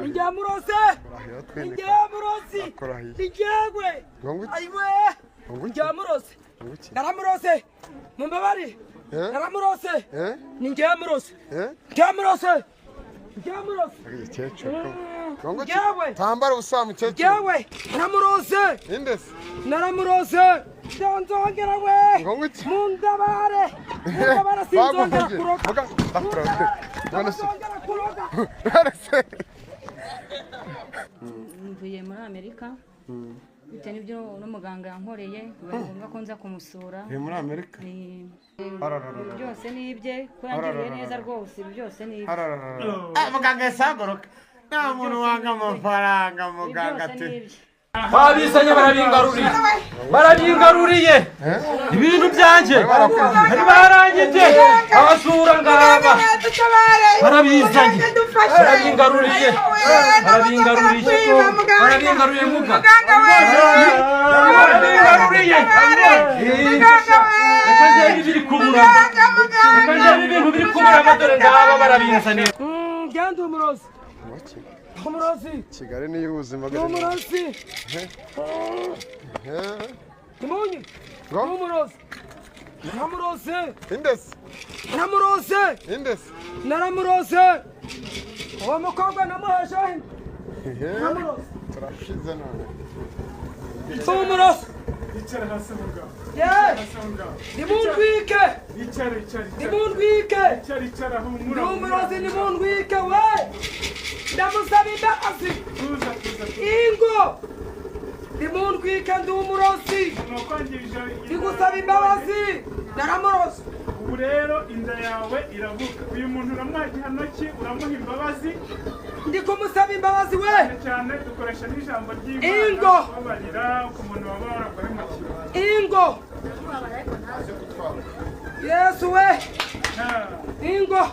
Njyamurose njyamurose njyagwe ayiwe njyamurose naramurose mumbabari naramurose njyamurose njyamurose njyamurose njyagwe tambara ubusa mukecuru njyagwe naramurose indese naramurose nzongera we mundabare mundabare sinzongera kuroga nzongera kuroga. Mvuye muri Amerika bitewe n'ibyo n'umuganga yankoreye bibaye ngombwa ko nza kumusura. Muri Amerika byose ni ibye ko yangiriye neza rwose, ibi byose ni ibye. Muganga yasagoroka nta muntu wanga amafaranga muganga ati babizanye barabingaruriye barabingaruriye ibintu byanjye bari barangije abasura ngaba barabizanye barabingaruriye barabingaruriye barabingaruriye muga barabingaruriye reka njyewe biri kubura reka njyewe ibintu biri kubura dore ngaba barabinzaniye. Ngende umurozi umurozi Kigali ni ubuzima bwa umurozi Timunyi umurozi naramurose indese naramurose indese naramurose uwo mukobwa namuheshe naramurose turashize none umurozi icara hasi mugabo nimundwike icara icara nimundwike icara icara humura umurozi nimundwike we ndamusaba imbabazi ingo nimundwike ndi umurozi ndigusaba imbabazi naramurose. Ubu rero inda yawe iravuka uyu muntu uramuha igihano ki uramuha imbabazi ndi kumusaba imbabazi we cyane dukoresha n'ijambo ry'Imana ingo kubabarira ku muntu waba waraguhemukiye ingo Yesu we ingo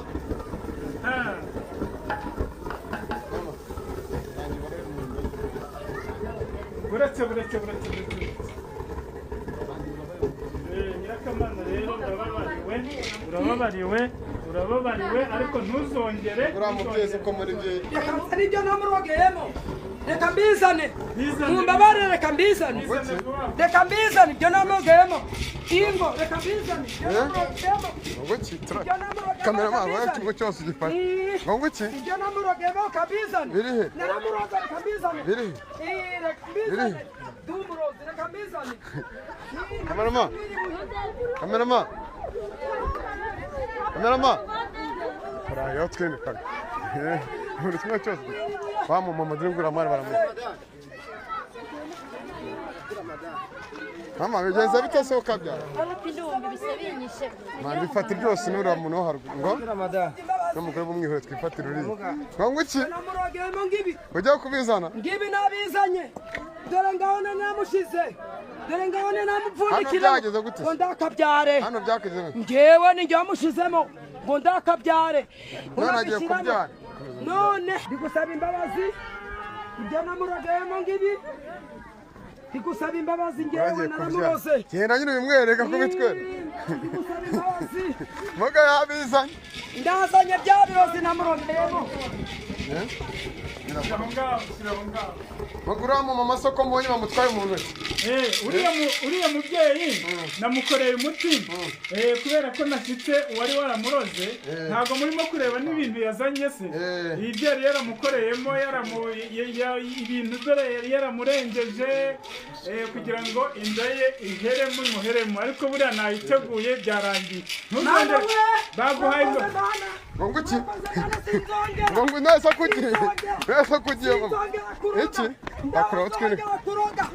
buretse buretse buretse buretse Nyirakamana rero urababariwe urababariwe urababariwe ariko ntuzongere uramubwiza ko muri bye reka nibyo namurogeyemo reka mbizane mumbabare reka mbizane reka mbizane ibyo namurogeyemo ingo reka mbizane ibyo namurogeyemo ngo ki kamera wawe kimwe cyose ugifata ngo ki ibyo namurogeyemo kabizane birihe naramuroza reka mbizane birihe reka mbizane ndumurozi reka mbizane kamerama kamerama kamerama karayo twene kaga buri kimwe cyose wa mama dore ngura mari baramu mama bigenze bite se ukabyara mama bifata byose nura muntu wo haruguru ngo n'umugore bumwihore twifatira uriya ngo iki namurogeyemo ngibi ujya kubizana ngibi nabizanye dore ngaho namushize dore ngaho namupfundikira hano byageze gute ngo ndakabyare hano byageze gute ngewe ni njye wamushizemo ngo ndakabyare none agiye kubyara none ndigusaba imbabazi ibyo namurogeyemo ngibi ndigusaba imbabazi ngewe naramurose genda nyine ubimwereka ko bitwereka ndigusaba imbabazi muga yabizanye ndazanye bya birozi namurogeyemo Mugura mu mama soko mbonye bamutwaye mu ntoki. Uriya mubyeyi namukoreye umuti kubera ko nashyitse uwari waramuroze ntabwo murimo kureba n'ibintu yazanye se ibyo yari yaramukoreyemo ibintu dore yari yaramurengeje kugira ngo inda ye iheremo imuheremo ariko buriya nayiteguye byarangiye ntuzongere baguhaye ngo iki ngo ngo nasa kugiye nasa kugiye iki akora twine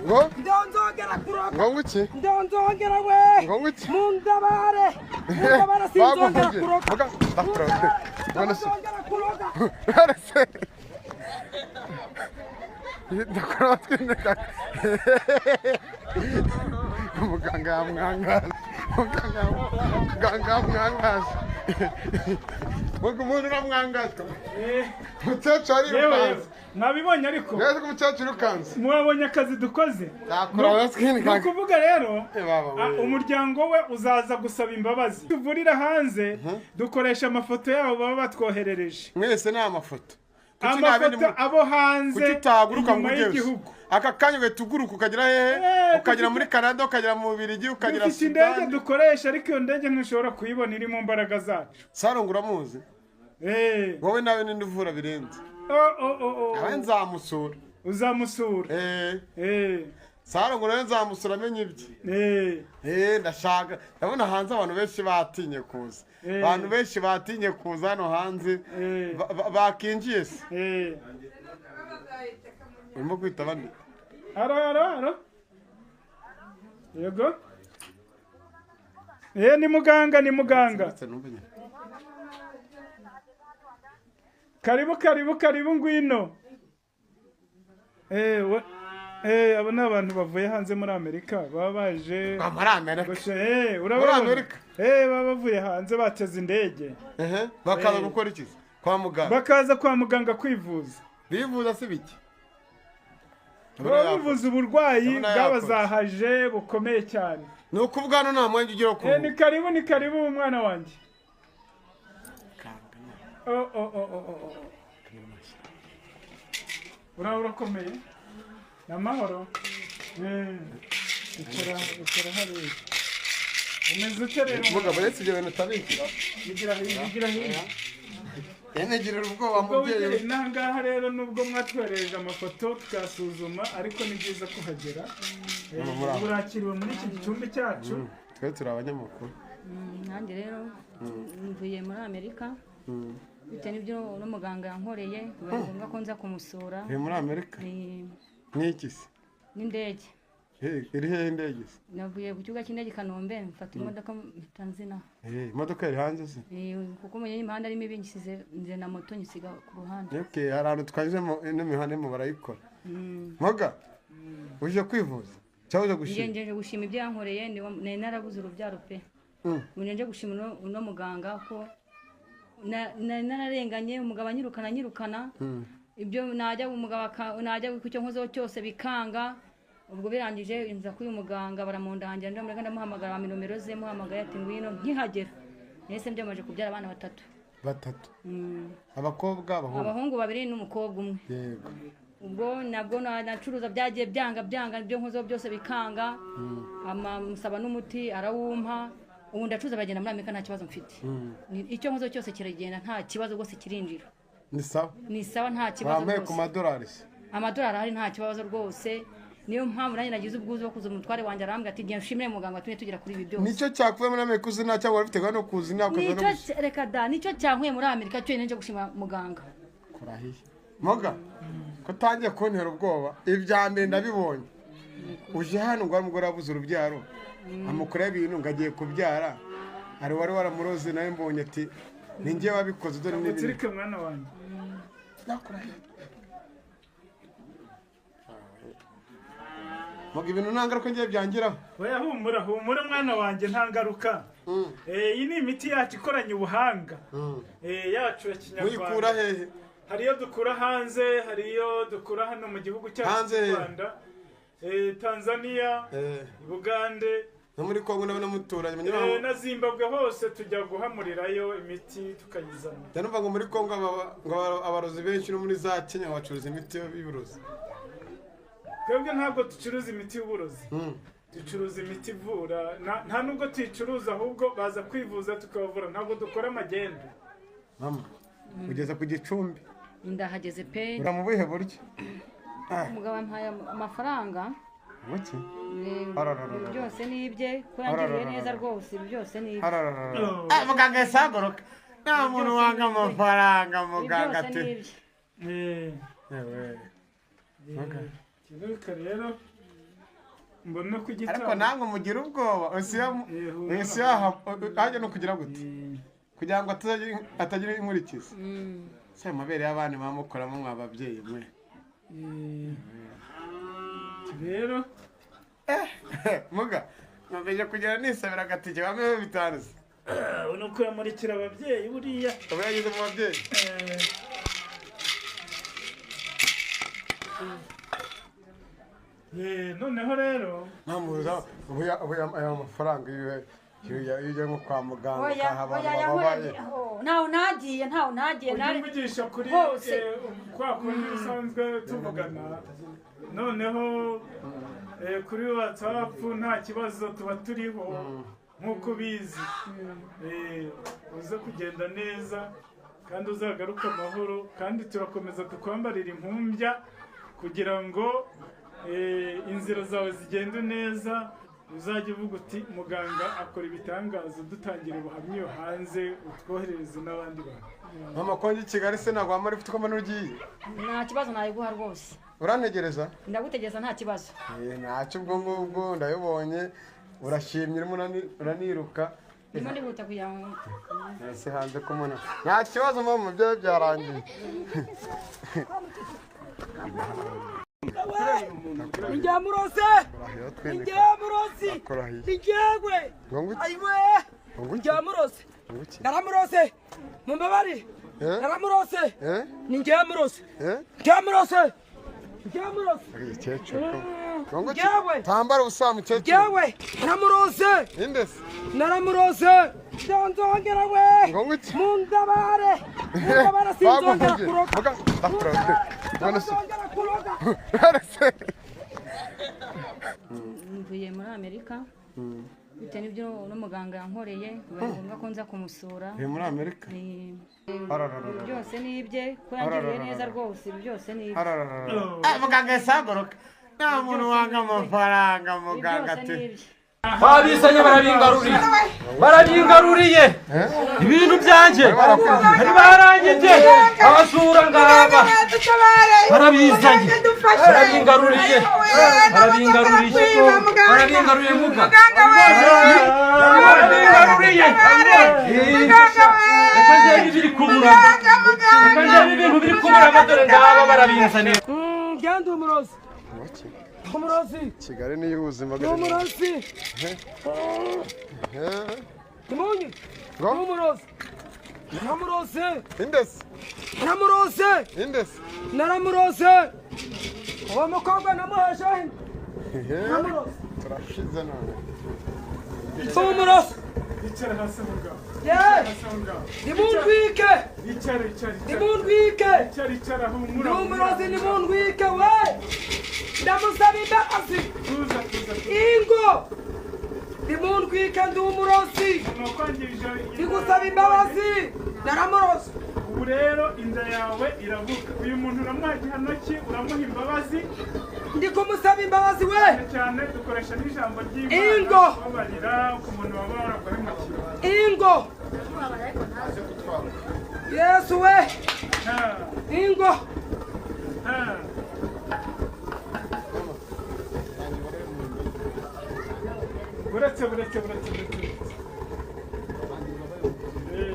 ngo ndonzongera kuroga ngo iki ndonzongera we ngo iki mundabare mundabare sinzongera kuroga ndongera kuroga ndakora twine muganga yamwangaza muganga yamwangaza umuntu uramwangaza umukecuru arirukanze mwabibonye ariko neza ko umukecuru ukanze mwabonye akazi dukoze ni ukuvuga rero umuryango we uzaza gusaba imbabazi tuvurira hanze dukoresha amafoto yabo baba batwoherereje mwese ni amafoto. Kuki nta bindi Amafoto abo hanze, kuki utahaguruka ngo inyuma ujyeyo? y'igihugu. Aka kanya ugahita uguruka ukagera hehe? Ukagera muri Canada, ukagera mu Bubiligi, ukagera Dufite indege Sudani. dukoresha, ariko iyo ndege ntushobora kuyibona iri mu mbaraga zacu. Sarongo uramuzi? Eh. Wowe nawe ninde uvura birenze? Oh, oh, oh, oh. Nawe nzamusura. Uzamusura? Eh. Eh. Sarongo nawe nzamusura amenye ibye. Eh. Eh, ndashaka, ndabona hanze abantu benshi batinye kuza. Abantu benshi batinye kuza hano hanze. Bakinjiye se? Eh. Urimo kwita bande? Aro, aro, aro. Yego. Eh, ni muganga, ni muganga. Ndetse numve nyine. Karibu, karibu, karibu, ngwino. Eh, eh, abo ni abantu bavuye hanze muri Amerika, baba baje. Ah, muri Amerika. Eh, urababona? Muri Amerika? Eh, baba bavuye hanze bateze indege. Ehe, bakaza Eh. gukora iki? Kwa muganga. Bakaza kwa muganga kwivuza. Bivuza se biki? Baba bivuza uburwayi Ndabona yakoze. bwabazahaje bukomeye cyane. Ni ukuvuga hano nta mwanya ugira wo Eh, kuruhuka. ni karibu, ni karibu mwana wanjye. Oh, oh, oh, oh, oh, oh. Uraho urakomeye? Ni amahoro? Eh, icara, icara hariya. Umeze ute rero? Mugabo, uretse ibyo bintu utabikira. Igira hino, igira hino. Yanegirira ubwoba Ubwo mubyeyi. wigere inaha ngaha rero, nubwo mwatwoherereje amafoto tukayasuzuma, ariko ni byiza kuhagera. Eh, Muri aho. urakiriwe muri iki gicumbi cyacu. Twe turi abanyamakuru. Nanjye rero mvuye muri Amerika bitewe n'ibyo n'umuganga yankoreye, bibaye ngombwa ko nza kumusura. Uri muri Amerika? Ni N'iki se? N'indege. Eh, iri hehe indege se? Navuye ku kibuga cy'indege i Kanombe, mfata imodoka mpita nzina. Eh, imodoka iri hanze se? Eh, kuko umenye imihanda ari mibi, nshyize nze na moto nyisiga ku ruhande. Okay, hari ahantu twanyuzemo ino mihanda irimo barayikora. Moga, uje kwivuza cyangwa uje gushima? Nje gushima ibyo yankoreye, nari narabuze urubyaro pe. Ubu nje gushima uno muganga ko nari nararenganye, umugabo anyirukana anyirukana. Ibyo najya umugabo najya ku cyo nkozeho cyose bikanga. Ubwo birangije nza kuri uyu muganga baramundangira, ndamureka ndamuhamagara, bampa nomero ze, muhamagaye ati ngwino, nkihagera nahise mbyamaje kubyara abana batatu. Batatu? Abakobwa, abahungu? Abahungu babiri n'umukobwa umwe. Yego. Ubwo nabwo nacuruza byagiye byanga byanga, ibyo nkozeho byose bikanga. Musaba n'umuti arawumpa, ubu ndacuruza bagenda muri Amerika nta kibazo mfite. Icyo nkozeho cyose kiragenda nta kibazo rwose, kirinjira. Ni sawa? Ni sawa, nta kibazo Bambaye ku rwose. madolari se? Amadolari ahari nta kibazo rwose. Niyo mpamvu nanjye nagize ubwuzu bwo kuza, umutware wanjye arambwira ati genda ushimire muganga watumye tugera kuri ibi byose. Nicyo cyakuvuye muri Amerika uzi nta cyangwa wari ufite gahunda yo kuza inaha ukaza no Nicyo reka da, nicyo cyankuye muri Amerika cyonyine nje gushima muganga. Kurahiye Moga, ko utangiye kuntera ubwoba. Ibya mbere ndabibonye, uje hano ngo umugore wabuze urubyaro amukorera ibintu ngo agiye kubyara, hari wari waramuroze nawe mbonye ati ni njye wabikoze dore n'ibindi. Utsirike mwana wanjye. Nakurahiye Moga, ibintu nta ngaruka ngiye byangiraho? Oya, humura, humura mwana wanjye, nta ngaruka. Eh, iyi ni imiti yacu ikoranye ubuhanga. Eh, yacu ya Muyikura kinyarwanda. hehe? Hari iyo dukura hanze, hari iyo dukura hano mu gihugu cyacu Hanze cy'u hehe? Rwanda. Eh, Tanzania, Eh, Bugande, no muri Kongo nawe namuturanye eh, na Zimbabwe hose tujya guhamurirayo imiti tukayizana. Njya numva ngo muri Kongo ngo abarozi benshi no muri za Kenya bacuruza imiti y'uburozi. Twebwe ntabwo ducuruza imiti y'uburozi. Ducuruza imiti ivura. Nta nubwo tuyicuruza, ahubwo baza kwivuza tukabavura, ntabwo dukora amagendu. Mama, ugeze ku gicumbi? Ndahageze pe. Ura mu buhe buryo? Umugabo yampaye amafaranga. Buki? Ibi byose ni ibye, ko yangiriye neza rwose, ibi byose ni ibye. Ah, muganga yahise ahaguruka. Nta muntu wanga amafaranga, Ibi muganga byose ati. ni ibye. Eh, Ewe. kigaruka rero mbona ko Ariko igitambo namwe mugira ubwoba. Usiya hajya no kugira gute? Kugira ngo atagira inkurikizi. Se amabere y'abana bamukoramo mwa babyeyi mwe. Rero Muga, nkomeje kugera nisabira agatike bamwe 5 se. Ni ukuyamurikira ababyeyi buriya. Ubu yageze mu babyeyi. Noneho rero Ntamuza ubu aya mafaranga yiwe Iyo ujya nko kwa muganga Oya, ukaha abantu oya, bababaye. Ntaho nagiye, ntaho nagiye. Ujye umvugisha kuri Hose. Kwa kundi usanzwe tuvugana, noneho kuri WhatsApp nta kibazo tuba turiho nk'uko ubizi. Uze kugenda neza kandi uzagaruke amahoro, kandi turakomeza tukwambarira impumbya kugira ngo inzira zawe zigende neza. Uzajya uvuga uti muganga akora ibitangaza, dutangira ubuhamya iyo hanze, utwoherereze n'abandi bantu. Mama, ko njye i Kigali se ntabwo wamara ufite uko mbona ugiye? Nta kibazo nayiguha rwose. Urantegereza? Ndagutegereza nta kibazo. Ntacyo, ubwo ngubwo ndabibonye, urashimye, urimo uraniruka. Ndimo ndihuta kugira ngo Ese hanze kumuna nta kibazo mama, byo byarangiye. Njyamurose, njyamurose, njyewe ayiwe, njyamurose, naramurose, mumbabari, naramurose, ni njyamurose, njyamurose, njyamurose. Njyewe tambara ubusa mukecuru. Njyewe naramurose. Inde se? Naramurose, nzongera we, mundabare, mundabare, sinzongera kuroga, sinzongera kuroga. Mvuye muri Amerika bitewe n'ibyo n'umuganga yankoreye, bibaye ngombwa ko nza kumusura. Uri muri Amerika? Ibi byose ni ibye, ko yangiriye neza rwose, ibi byose ni ibye. Muganga yasagoroka nta muntu wanga amafaranga, muganga ati Babizanye barabingaruriye, barabingaruriye ibintu byanjye bari barangije, abasura ngaba barabizanye, barabingaruriye, barabingaruriye, barabingaruriye muga, barabingaruriye. Reka njyewe ibiri kubura, reka njyewe ibintu biri kubura, dore ngaba barabinzaniye. Ngende umurozi, umurozi. Kigali niyo ubuzima. Ni umurozi. Nimunyi. Ni umurozi. Naramurose. Inde se? Naramurose. Inde se? Naramurose. Uwo mukobwa namuheshe. Naramurose. Turashize none. Umurozi. Icara hasi mugabo. Nimundwike. Icara, icara. Nimundwike. Icara, icara, humura. Ni umurozi, nimundwike we. Ndamusaba imbabazi. Tuza, tuza. Ingo. Nimundwike, ndi umurozi. Ndigusaba imbabazi. Naramurose. Ubu rero inda yawe iravuka. Uyu muntu uramuha igihano ki? Uramuha imbabazi? Ndi kumusaba imbabazi we. Cyane dukoresha n'ijambo ry'Imana. Ingo. Kubabarira ku muntu waba waraguhemukiye. Ingo. Yesu we. Ingo. Buretse, buretse, buretse, buretse.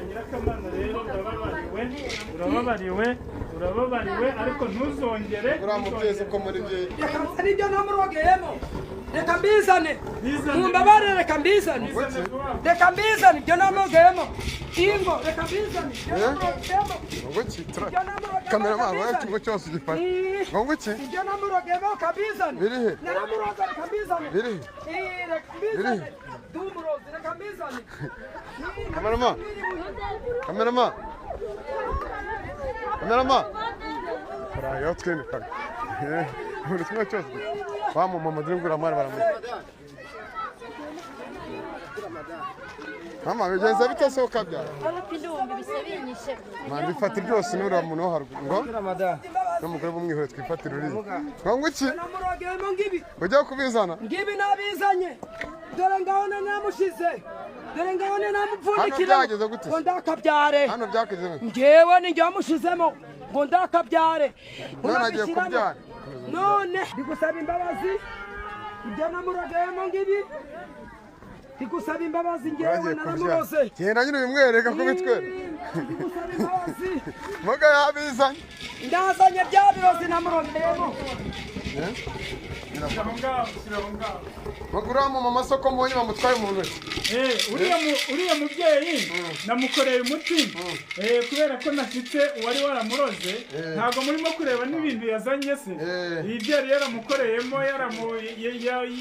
Nyirakamana rero urababariwe, urababariwe, urababariwe, ariko ntuzongere. Uramuteze ko muri bye. Reka nibyo namurogeyemo. Reka mbizane. Mumbabare, reka mbizane. Reka mbizane ibyo namurogeyemo. Ingo, reka mbizane. Ngo ki? Kamera mama, ikingo cyose ugifata. Ngo ki? Ibyo namurogeyemo kabizane. Birihe? Naramuroza, reka mbizane. Birihe? Reka mbizane. Ndumurozi, reka mbizane. Kamerama. Kamerama. Kamerama. Kora twemeka. Buri kimwe cyose. Wa mama dore ngura mwana baramu. Mama bigenza bite se ukabyara? Mama bifata byose nura muntu wo haruguru ngo n'umugore bumwihore twifatira uriya. Ngo iki? Ujya kubizana? Ngibi nabizanye. Dore ngaho namushize. Dore ngaho namupfundikira. Hano byageze gute? Ngo ndakabyare. Hano byageze gute? Ngewe ni njye wamushizemo ngo ndakabyare. None agiye kubyara. None ndigusaba imbabazi. Ibyo namurogeyemo ngibi. Ndigusaba imbabazi ngewe naramurose. Genda nyine ubimwereka ko bitwere. Ndigusaba imbabazi. Muga yabizanye. Ndazanye bya birozi namurogeyemo. Shyira ngaho, shyira ngaho. Maguru mu mama soko mbonye bamutwaye mu ntoki. Uriya mubyeyi namukoreye umuti kubera ko nashyitse uwari waramuroze. Ntabwo murimo kureba n'ibintu yazanye se, ibyo yari yaramukoreyemo,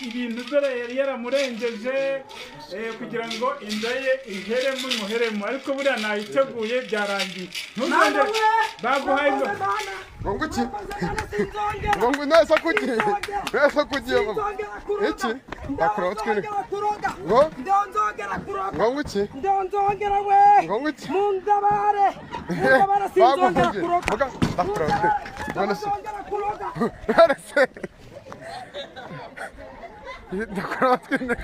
ibintu dore yari yaramurengeje kugira ngo inda ye iheremo imuheremo, ariko buriya nayiteguye byarangiye. Ntuzongere baguhaye ngo nguki ngo ngo nasa kugiye nasa kugiye iki bakora utwine ngo ndonzongera kuroga ngo nguki ndonzongera we ngo nguki mundabare mundabare sinzongera kuroga bakora ndonzongera kuroga narese ndakora utwine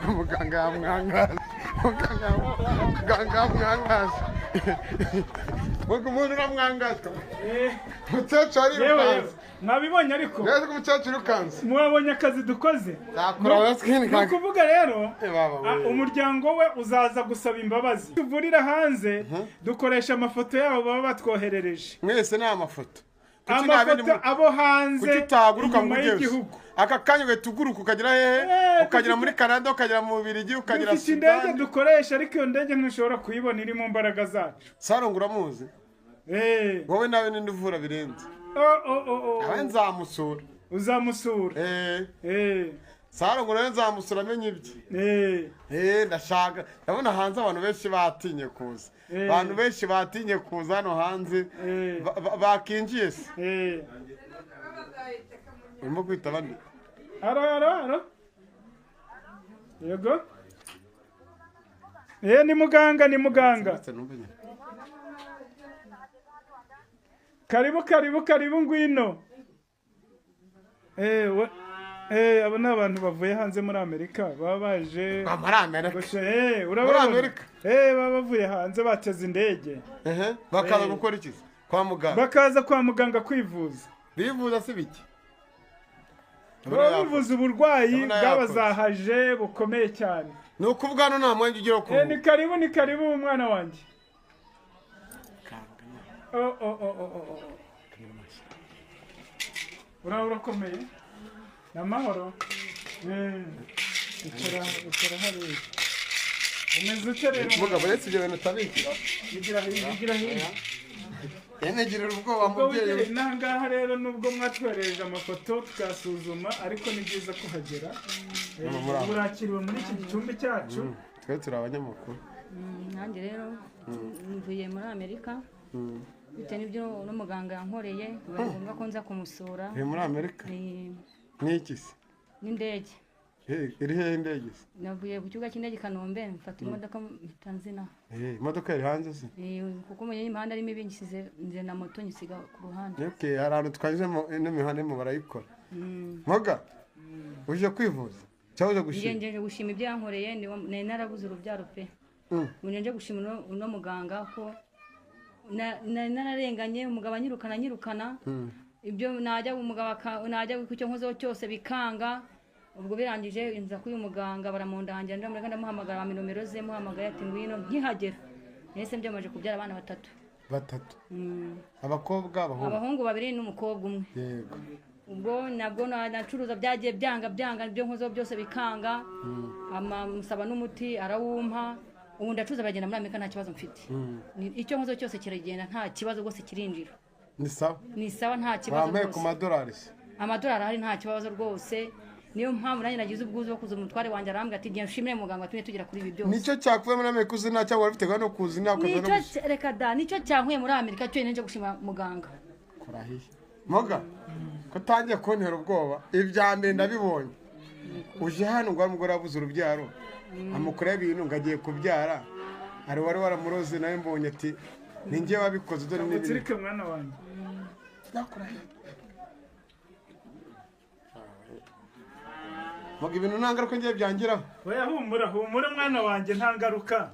muganga yamwangaza muganga yamwangaza muga umuntu uramwangaza umukecuru arirukanze. Mwabibonye ariko neza ko umukecuru ukanze mwabonye akazi dukoze. Ni ukuvuga rero umuryango we uzaza gusaba imbabazi. Tuvurira hanze dukoresha amafoto yabo baba batwoherereje. Mwese ni amafoto amafoto abo hanze inyuma y'igihugu. Aka kanya ugahita uguruka ukagera hehe, ukagera muri Canada, ukagera mu Bubiligi, ukagera Sudani. Indege dukoresha ariko iyo ndege ntushobora kuyibona iri mu mbaraga zacu. Sarongo uramuzi? Wowe nawe ninde uvura birenze? Nawe nzamusura. Uzamusura? Sarongo nawe nzamusura amenye ibye. Ndashaka ndabona hanze abantu benshi batinye kuza. Abantu benshi batinye kuza hano hanze bakinjiye se. Urimo kwita bande? Aro aro aro. Yego. Ni muganga, ni muganga. Karibu karibu karibu ngwino. Abo ni abantu bavuye hanze muri Amerika baba baje. Muri Amerika. Urabona? Muri Amerika. Baba bavuye hanze bateze indege. Bakaza gukora iki? Kwa muganga. Bakaza kwa muganga kwivuza. Bivuza si biki? Bivuza uburwayi bwabazahaje bukomeye cyane. Ni ukuvuga hano nta mwanya ugira wo Ni karibu, ni karibu umwana wanjye. Uraho urakomeye? Ni amahoro? Icara hariya. Umeze ute rero? Mugabo uretse ibyo bintu utabikira. Igira hino, igira hino. Yanegirira ubwoba mubyeyi. N'aha ngaha rero nubwo mwatwoherereje amafoto tukasuzuma, ariko ni byiza kuhagera. Murakiriwe muri iki gicumbi cyacu. Twe turi abanyamakuru. Nanjye rero mvuye muri Amerika. Bitewe n'ibyo n'umuganga yankoreye, bibaye ngombwa ko nza kumusura. Uri muri Amerika? N'iki se? N'indege. Iri hehe indege se? Navuye ku kibuga cy'indege i Kanombe, mfata imodoka mpita nzina. Imodoka iri hanze se? Kuko umenye imihanda ari mibi, nshyize nze na moto nyisiga ku ruhande. Okay, hari ahantu twanyuzemo ino mihanda irimo barayikora. Moga, uje kwivuza cyangwa uje gushima? Nje gushima ibyo yankoreye, nari narabuze urubyaro pe. Nje gushima uno muganga ko nari nararenganye, umugabo anyirukana ibyo najya umugabo najya ku cyo nkozeho cyose bikanga. Ubwo birangije inza kuri muganga baramundangira, ndamureka ndamuhamagara ba nomero ze, muhamagaye ati ngwino, nkihagera nese mbyamaje kubyara abana batatu. Batatu? Abakobwa, abahungu? Abahungu babiri n'umukobwa umwe. Yego. Ubwo nabwo nacuruza byagiye byanga byanga, ibyo nkozeho byose bikanga. Amusaba n'umuti arawumpa. Ubu ndacuruza bagenda muri Amerika nta kibazo mfite. Icyo nkozeho cyose kiragenda nta kibazo rwose kirinjira. Ni sawa? Ni sawa nta kibazo rwose. Bambaye ku madolari se? Amadolari ahari nta kibazo rwose. Niyo mpamvu nanjye nagize ubwuzu bwo kuza umutware wanjye arambwira ati ngiye nshimire muganga watumye tugera kuri ibi byose. Nicyo cyakuye muri Amerika uzi nta cyangwa wari ufite gahunda yo kuza inaha ukaza no gushima? Reka da, nicyo cyankuye muri Amerika cyo nje gushima muganga. Kurahiye. Moga, ko utangiye kuntera ubwoba, ibya mbere ndabibonye. Uje hano ngo umugore wabuze urubyaro, amukorera ibintu ngo agiye kubyara, hari wari waramuroze nawe mbonye ati ni njye wabikoze dore n'ibindi. Utsirike mwana wanjye. Ndakurahiye. Muga ibintu nta ngaruka ngiye byangiraho. Oya humura humura mwana wanjye nta ngaruka.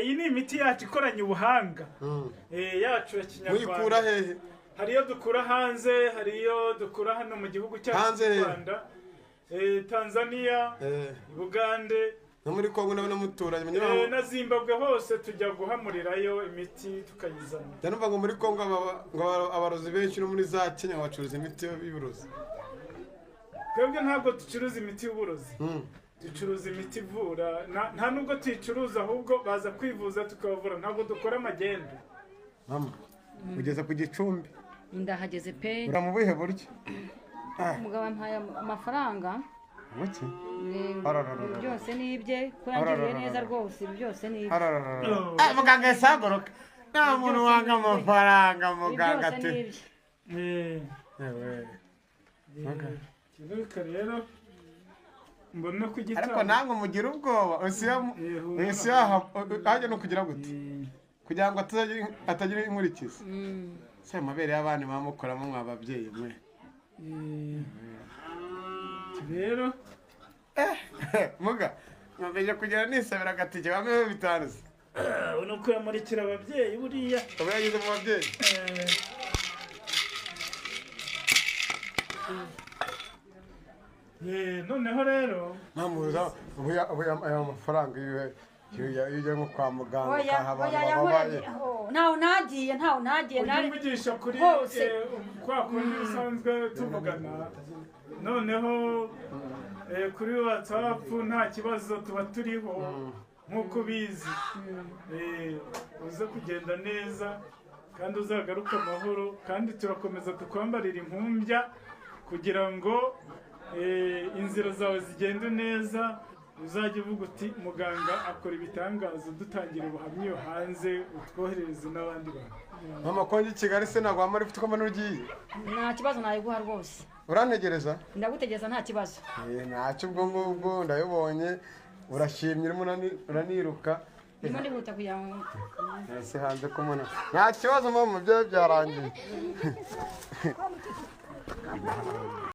Iyi ni imiti yacu ikoranye ubuhanga. Yacu ya Kinyarwanda. Muyikura hehe? Hari iyo dukura hanze, hari iyo dukura hano mu gihugu cyacu cy'u Rwanda. Tanzania, Bugande, No muri Kongo nawe namuturanye. Na Zimbabwe hose tujya guhamurirayo imiti tukayizana. Ndanumva ngo muri Kongo ngo abarozi benshi no muri za Kenya bacuruza imiti y'uburozi. Twebwe ntabwo ducuruza imiti y'uburozi. Ducuruza imiti ivura, nta nubwo tuyicuruza ahubwo baza kwivuza tukabavura, ntabwo dukora amagendo. Mama, ugeze ku gicumbi? Ndahageze pe. Ura mu buhe buryo? Umugabo ampaye amafaranga. Buki? Byose ni ibye, ko yangiriye neza rwose, byose ni ibye. Muganga yasagoroka. Nta muntu wanga amafaranga muganga ati. Kiruka rero mbona ko igitabo. Ariko namwe mugira ubwoba, usiya hajya no kugira gute? Kugira ngo atagira inkurikizi. Se amabere y'abana bamukoramo mwa babyeyi mwe. Rero muga nkomeje kugira nisabira agatike bamwe bitanze. Uno kuyamurikira ababyeyi buriya. Aba yageze mu babyeyi. Noneho rero mamuza aya mafaranga iyo ujya nko kwa muganga ukaha abantu bababaye. Ntaho nagiye, ntaho nagiye, nari mvugisha kuri kwa kundi usanzwe tuvugana. Noneho kuri WhatsApp nta kibazo tuba turiho nkuko ubizi. Uze kugenda neza kandi uzagaruka amahoro, kandi turakomeza tukwambarira impumbya kugira ngo inzira zawe zigende neza. Uzajya uvuga uti muganga akora ibitangaza, dutangira ubuhamya iyo hanze, utwoherereze n'abandi bantu. Mama konje Kigali se ntabwo wamara ufite uko mbona ugiye? Nta kibazo nayiguha rwose. Urantegereza? Ndagutegereza nta kibazo. Ntacyo ubwo ngubwo ndabibonye, urashimye urimo uraniruka. Ndimo ndihuta kugira ngo ese hanze ko mbona nta kibazo mama, byarangiye.